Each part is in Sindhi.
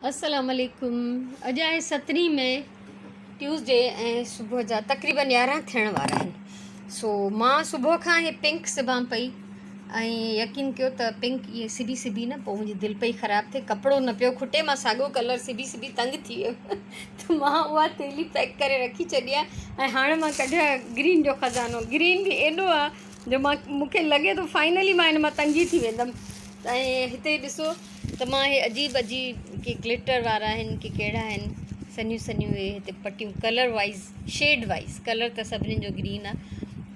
السلام عليڪم اڄ آهي سترهين مئي ٽيوزڊي ۽ صبح جا تقريبن 11 ٿيڻ وارا آهن سو مان صبح کان هي پنڪ سبان پئي ۽ يقين ڪيو ته پنڪ اهي سبي سبي نه پوء منهنجي دل پئي خراب ٿئي ڪپڙو نه پيو کٽي مان ساڳو ڪلر سبي سبي تنگ ٿي ويم ته مان اها تيلي پيڪ ڪري رکي ڇڏي آهي ۽ هاڻي مان ڪڍيو آهي گرين جو خزانو گرين به ايڏو آهي جو مان مونکي لڳي ٿو فائنلي مان هن مان تنگي ٿي ويندم ۽ هتي ڏسو ته مان اهي عجيب عجيب ڪي گلٽر وارا آهن ڪي ڪهڙا آهن سنهيون سنهيون اهي هتي پٽيون colour wise shade wise colour ته سڀني جو گرين آهي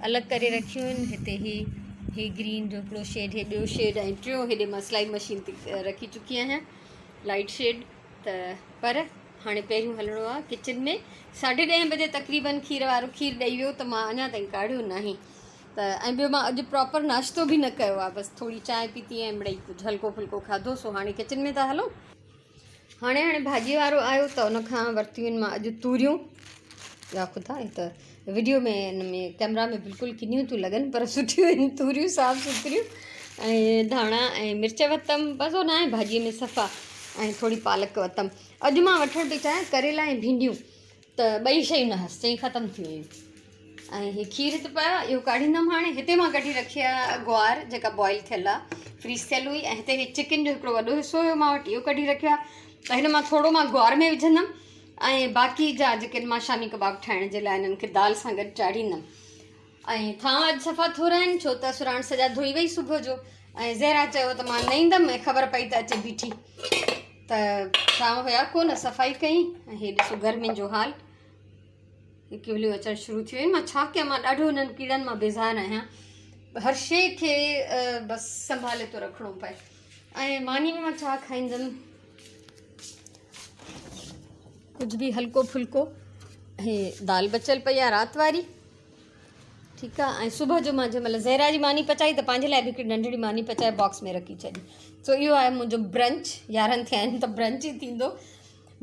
الڳ ڪري رکيون آهن هتي هي هي گرين جو هڪڙو شيڊ هي ٻيو شيڊ ۽ ٽيون هيڏي مان سلائي مشين تي رکي چڪي آهيان لائٽ شيڊ ته پر هاڻي پهريون هلڻو آهي ڪچن ۾ ساڍي ڏهين بجي تقريبن کير وارو کير ڏئي ويو ته مان اڃا تائين ڪاڙهيو ناهي ته ۽ ٻيو مان اڄ پراپر ناشتو به نه ڪيو آهي بس ٿوري چانهه پيتي ۽ مڙئي ڪجهه هلڪو ڦلڪو کاڌو سو هاڻي ڪچن ۾ ٿا هلون. هاڻي هاڻي ڀاڄي وارو آيو ته ان کان ورتيون آهن مان اڄ توريون يا خدا هي ته وڊيو ۾ ان ۾ ڪيمرا ۾ بلڪل ڪنيون ٿيون لڳن پر سٺيون آهن توريون صاف سٿريون ۽ ڌاڻا ۽ مرچ ورتم مزو نه آهي ڀاڄي ۾ صفا ۽ ٿوري پالڪ ورتم اڄ مان وٺڻ پئي چاهيان ڪريلا ۽ ڀينڊيون ته ٻئي شيون نه هئس چئي ختم ٿي ويون ۽ هي کير هت پيو آهي اهو ڪاڙهيندم هاڻي هتي مان ڪڍي رکي آهي گوار جيڪا بوائل ٿيل آهي فريز ٿيل هئي ۽ هتي هي چڪن جو هڪڙو وڏو حصو هيو مان وٽ اهو ڪڍي رکيو آهي ته هن مان ٿورو مان گوار ۾ وجهندم ۽ باقي جا جيڪي مان شامي ڪباب ٺاهڻ جي لاء هنن کي دال سان گڏ چاڙهيندم ۽ ٿانو اڄ صفا ٿورا آهن ڇو ته سراڻ سڄا ڌوئي وئي صبح جو ۽ زهرا چيو ته مان نه ايندم ۽ خبر پئي ته اچي بيٺي ته ٿانو هيا ڪو نه صفائي ڪئي ۽ هي ڏسو گرمين جو حال هي ڪيوليون اچڻ شروع ٿي ويون مان ڇا ڪيان مان ڏاڍو انهن ڪيڙن مان بيزار آهيان هر شيء کي بس سنڀالي ٿو رکڻو پئي ۽ ماني ۾ مان ڇا کائيندم ڪجهه به هلڪو ڦلڪو هي دال بچل پئي آهي رات واري ٺيڪ آهي ۽ صبح جو مان جنهن مهل زهرا جي ماني پچائي ته پنهنجي لاء به هڪڙي ننڍڙي ماني پچائي باڪس ۾ رکي ڇڏي سو اهو آهي منهنجو برنچ 11 ٿيا آهن ته برنچ ئي ٿيندو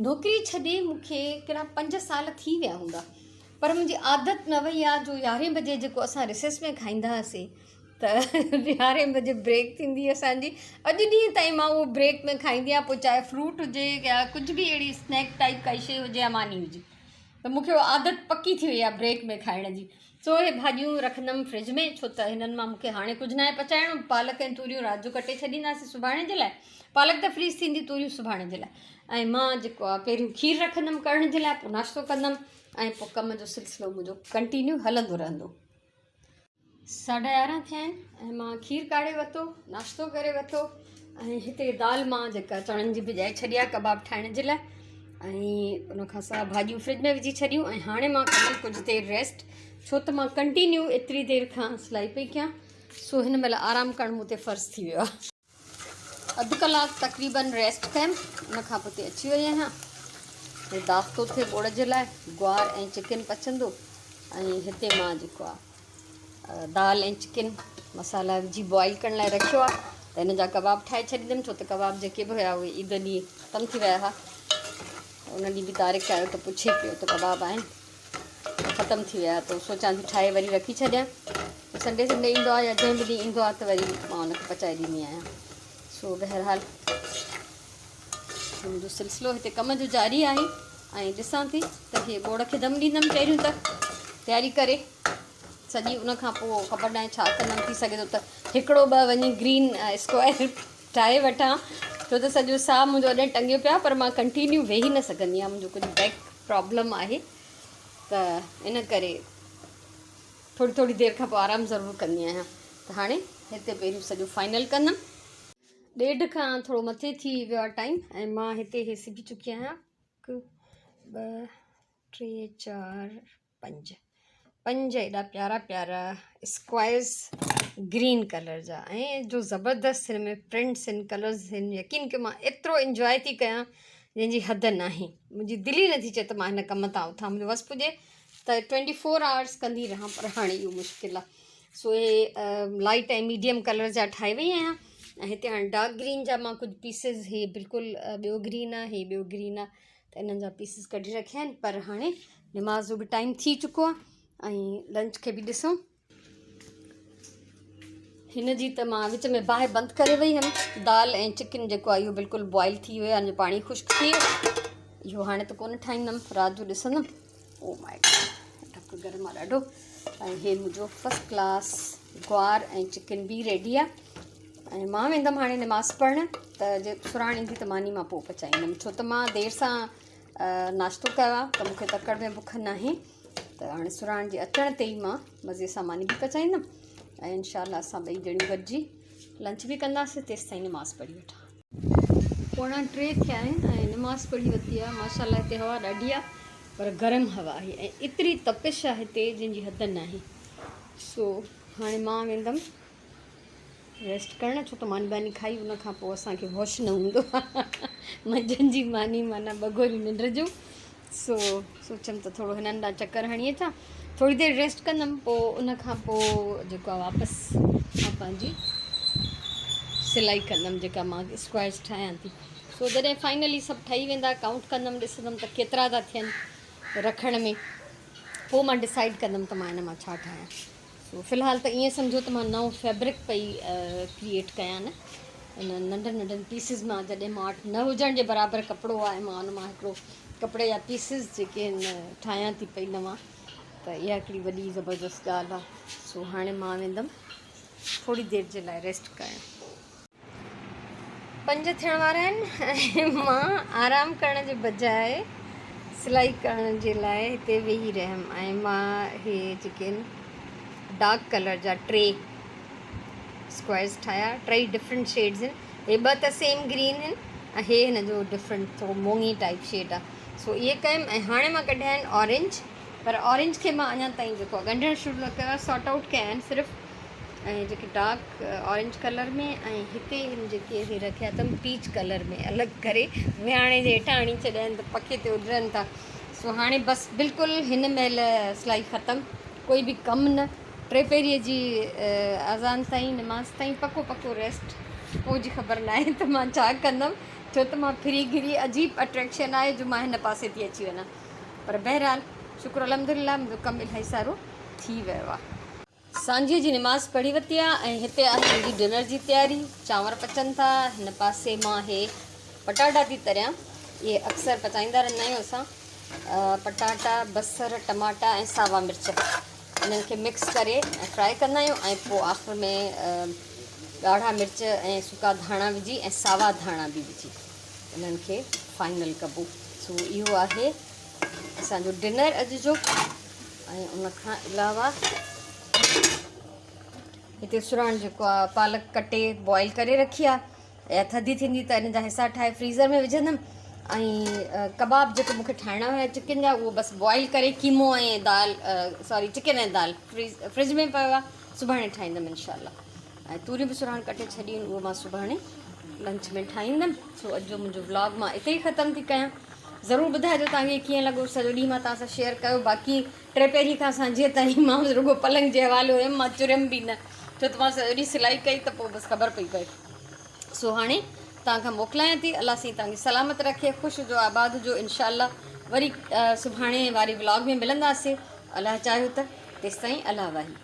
نوڪري ڇڏي مون کي ڪهڙا پنج سال ٿي ويا هوندا پر منهنجي عادت نه وئي آهي جو يارهين بجي جيڪو اسان رسيس ۾ کائيندا هئاسين ته يارهين بجي بريڪ ٿيندي اسانجي اڄ ڏينهن تائين مان اهو بريڪ ۾ کائيندي آهيان پوء چاهي فروٽ هجي يا ڪجهه به اهڙي اسنيڪ ٽائپ ڪائي شيء هجي يا ماني هجي ته مون کي اها عادت پڪي ٿي وئي آهي بريڪ ۾ کائڻ جي. سو اهي ڀاڄيون رکندم فرج ۾ ڇو ته هنن مان مون کي هاڻي ڪجهه ناهي پچائڻو. پالڪ ۽ توريون رات جو ڪٽي ڇڏينداسين سڀاڻي جي لاء. پالڪ ته فريز ٿيندي توريون سڀاڻي جي لاء. ۽ مان جيڪو آهي پهريون کير رکندم ڪڙهڻ جي لاء پوء ناشتو ڪندم ۽ پوء ڪم جو سلسلو منهنجو ڪنٽينيو هلندو رهندو. ساڍا 11 ٿيا آهن ۽ مان کير ڪاڙهي ورتو ناشتو ڪري ورتو ۽ هتي دال مان جيڪا چڻن جي ڀڄائي ڇڏي آهي ڪباب ٺاهڻ جي لاء ۽ ان کان سواء ڀاڄيون فرج ۾ وجهي ڇڏيون ۽ هاڻي مان ڪندم ڪجهه دير ريسٽ ڇو ته مان ڪنٽينيو ايتري دير کان سلائي پئي ڪيان سو هن مهل آرام ڪرڻ مون تي فرض ٿي ويو آهي. اڌ ڪلاڪ تقريبن ريسٽ ڪيم ان کان پوء اچي وئي آهيان هي داغ ٿو ٿئي ٻوڙ جي لاء گوار ۽ چڪن پچندو ۽ هتي مان جيڪو آهي دال ۽ چڪن مصالحا وجهي بوائل ڪرڻ لاء رکيو آهي ته هن جا ڪباب ٺاهي ڇڏيندم ڇو ته ڪباب جيڪي به هيا اهي عيد ڏينهن ختم ٿي ويا هئا ان ڏينهن به طارق آيو ته پڇي پيو ته ڪباب آهن ختم ٿي ويا ته سوچان ٿي ٺاهي وري رکي ڇڏيان سنڊي سنڊي ايندو آهي يا جنهن به ڏينهن ايندو آهي ته وري مان ان کي پچائي ڏيندي آهيان سو بهرحال منهنجو سلسلو هتي ڪم جو جاري آهي ۽ ڏسان ٿي ته هي ٻوڙ کي دم ڏيندم پهريون ته تياري ڪري سڄي ان کان پوء خبر ناهي ڇا ڪندم ٿي سگهي ٿو ته هڪڙو ٻه وڃي گرين اسڪوائر ٺاهي وٺان ڇو ته سڄو ساهه منهنجو اڏ ٽنگيو پيو پر مان ڪنٽينيو ويهي نه سگهندي آهيان منهنجو ڪجهه بيڪ پرابلم آهي ته ان ڪري ٿوري ٿوري دير کان پوء آرام ضرور ڪندي آهيان ته هاڻي هتي پهريون سڄو فائنل ڪندم. ڏيڍ کان ٿورو مٿي ٿي ويو آهي ٽائيم ۽ مان هتي هي سبي چڪي آهيان هڪ ٻه ٽي چار پنج پنج ايڏا پيارا پيارا اسڪوائرز گرين ڪلر جا ۽ جو زبردست هن ۾ پرنٽس آهن ڪلرز آهن يقين ڪيو مان ايترو انجواء ٿي ڪيان جنهن جي حد ناهي منهنجي دل ئي نٿي چئي ته مان هن ڪم تان اٿان منهنجو وس پڄي ته 24 آورس ڪندي رهان پر هاڻي اهو مشڪل آهي سو اهي لائٽ ۽ ميڊيم ڪلر جا ٺاهي وئي آهيان ۽ هتي هاڻي ڊارڪ گرين جا مان ڪجهه پيسز هي بلڪل ٻيو گرين آهي هي ٻيو گرين آهي ته انهن جا پيسز ڪڍي رکيا آهن پر هاڻي نماز جو به ٽائيم ٿي چڪو آهي ۽ لنچ کي به ڏسون. هن جي ته مان وچ ۾ باهه بند ڪري وئي هيم. دال ۽ چڪن جيڪو آهي اهو بلڪل بوائل ٿي ويو آهي پاڻي خشڪ ٿي ويو. اهو هاڻي ته ڪونه ٺاهيندم رات جو ڏسندم. او مائي گاڊ ڍڪ گرم آهي ڏاڍو. ۽ هي منهنجو فرسٽ ڪلاس گوار ۽ چڪن به ريڊي آهي. ۽ مان ويندم هاڻي نماز پڙهڻ ته جي سرهاڻ ايندي ته ماني مان پوء پچائيندم ڇو ته مان دير سان ناشتو ڪيو آهي ته مونکي تڪڙ ۾ بک ناهي ته هاڻي سرهاڻ جي اچڻ تي ئي مان مزي سان ماني به پچائيندم ۽ انشاء الله اسان ٻئي ڄڻيون گڏجي لنچ به ڪنداسين تيستائين نماز پڙهي وٺان. پوڻا ٽي ٿيا آهن ۽ نماز پڙهي ورتي آهي ماشاء الله هتي هوا ڏاڍي آهي پر گرم هوا آهي ۽ ايتري تپش آهي هتي جنهن جي حد ناهي سو هاڻي مان ويندم ريسٽ ڪرڻ ڇو ته ماني باني کائي ان کان پوء اسان کي هوش نه هوندو منجهند جي ماني معنيٰ ٻه گوريون ننڊ جون سو سوچيم ته ٿورو هنن ڏانهن چڪر هڻي اچان ٿوري دير ريسٽ ڪندم پوء ان کان پوء جيڪو آهي واپس مان پنهنجي سلائي ڪندم جيڪا مان اسڪوائرس ٺاهيان ٿي سو جڏهن فائنلي سڀ ٺهي ويندا ڪائونٽ ڪندم ڏسندم ته ڪيترا ٿا ٿين رکڻ ۾ پوء مان ڊسائيڊ ڪندم ته مان ان مان ڇا ٺاهيان سو في الحال ته ائين سمجهو ته مان نئون فيبرڪ پئي ڪريئيٽ ڪيان نه ان ننڍن ننڍن پيسز مان جڏهن مان وٽ نه هجڻ جي برابر ڪپڙو آهي مان ان مان هڪڙو ڪپڙي جا پيسز جيڪي آهن ٺاهيان ٿي پئي نوان ته اها هڪڙي وڏي زبردست ڳالهه آهي سو هاڻي مان ويندم ٿوري دير جي لاء ريسٽ ڪرڻ. پنج ٿيڻ وارا آهن ۽ مان آرام ڪرڻ جي بجاء سلائي ڪرڻ جي لاء هتي ويهي رهيم ۽ مان هي جيڪي آهن ڊارڪ ڪلر جا ٽي اسڪوائرس ٺاهيا ٽئي ڊفرنٽ شيڊز آهن هي ٻه ته سيم گرين آهن ۽ هي هن جو ڊفرنٽ ٿورو مونگي ٽائپ شيڊ آهي سو اهي ڪيم ۽ هاڻي مان ڪڍيا آهن اورينج پر اورينج کي مان اڃا تائين جيڪو ڳنڍڻ شروع نه ڪيو آهي سارٽ آئوٽ ڪيا آهن صرف ۽ جيڪي ڊارڪ اورينج ڪلر ۾ ۽ هتي هن جيڪي هي رکيا اٿم پيچ ڪلر ۾ الڳ ڪري ويهاڻي جي هيٺان هڻي ڇڏيا آهن ته پکي تي اڏرن ٿا سو هاڻي بس بلڪل هن مهل سلائي ختم ڪوئي به ڪم نه ٽي پهريء جي اذان تائين نماز تائين پڪو پڪو ريسٽ پوء جي خبر ناهي ته مان ڇا ڪندم ڇو ته مان ڦري گهري عجيب اٽريڪشن آهي جو مان هن پاسي ٿي اچي وڃان پر بهرحال شڪر الحمدلله منهنجو ڪم الاهي سارو ٿي ويو آهي. سانجهيء جي نماز پڙهي ورتي آ ۽ هتي آهي منهنجي ڊنر جي تياري. چانور پچن ٿا. هن پاسي مان هي پٽاٽا ٿي تريان. اهي اڪثر پچائيندا رهندا آهيون اسان. پٽاٽا، بصر، ٽماٽا ۽ ساوا مرچ انهن کي مڪس ڪري ۽ فرائي ڪندا آهيون ۽ پوء آخر ۾ ڳاڙها مرچ ۽ سڪا ڌاڻا وجهي ۽ ساوا ڌاڻا به وجهي انهن کي فائنل ڪبو. سو اهو آهي اسان جو ڊنر اڄ جو. ۽ ان کان علاوه هتي سرهاڻ جيڪو آ پالڪ ڪٽي بوائل ڪري رکي آ يا ٿڌي ٿيندي ته ان جا حصا ٺاهي فريزر ۾ وجهندم ۽ ڪباب جيڪو مونکي ٺاهڻا هيا چڪن جا اهو بس بوائل ڪري قيمو ۽ دال سوري چڪن ۽ دال فرج ۾ پيو آ سڀاڻي ٺاهيندم انشاء الله ۽ توريون به سرهاڻ ڪٽي ڇڏيون اهو مان سڀاڻي لنچ ۾ ٺاهيندم سو اڄ جو منهنجو ولاگ مان اتي ئي ختم ٿي ڪيان ضرور ٻڌائجو توهان کي ڪيئن لڳو سڄو ڏينهن مان توهان سان شيئر ڪيو باقي ٽي پهري کان سانجهيء تائين مان رڳو پلنگ جي حوالي هيم مان چريم به نه ڇو ته مان سڄو ڏينهن سلائي ڪئي ته پوء بس خبر پئي پئي سو هاڻي توهان کان موڪلايان ٿي الله سائين توهان کي سلامت رکي خوش هجو آباد هجو انشاء الله وري سڀاڻي واري ولاگ ۾ ملنداسي الله چاهيو ته تيستائين الله واهي.